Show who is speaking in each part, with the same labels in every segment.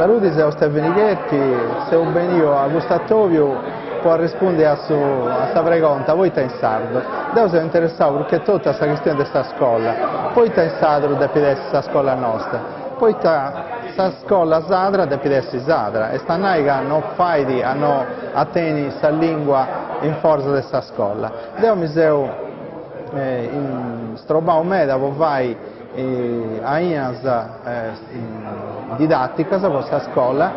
Speaker 1: Saludi, seu Stevini Cherchi, seu beniu a custu atobiu po arrespundi a su a sa pregonta poita in sardu. Deu seu interessau prus che totu a sa chistioni de sa scola, poita in sardu depit essi sa scola nosta, poita sa scola sadra depit essi sadra, est a nai ca no fait a no a teni sa lingua in foras de sa scola. Deu mi seu strobau meda po fai ainas didàticas po sa scola,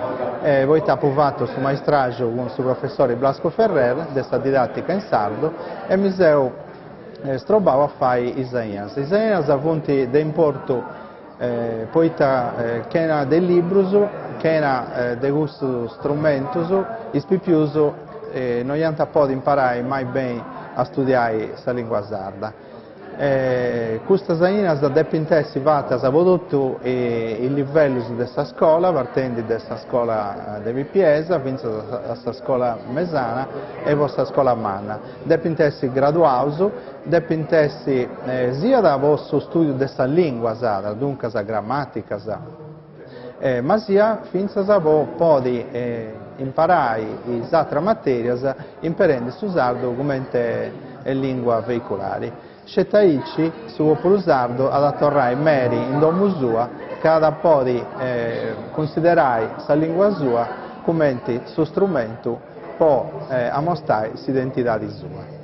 Speaker 1: poita apu fatu su maistraxu cun su professori Blasco Ferrer de sa didàtica in sardu e mi seu strobau a fai is ainas. Is ainas funt de importu poita chena de librus, chena de custus strumentus, is pipius no iant a podi imparai mai beni a studiai sa lingua sarda. Custas ainas depint essi fatas po totu is livellus de sa scola, partendi de sa scola de pipiesa fintzas a sa scola mesana e po sa scola manna. Depint essi graduaus, depint essi siat po su studiu de sa lingua sarda, duncas grammaticas, ma siat fintzas po podi imparai is atras materias imperendi su sardu cumenti lingua veiculari. Sceti aici su populu sardu at a torrai meri in domu sua ca at a podi cunsiderai sa lingua sua cumenti su strumentu po amostai s'identidadi sua.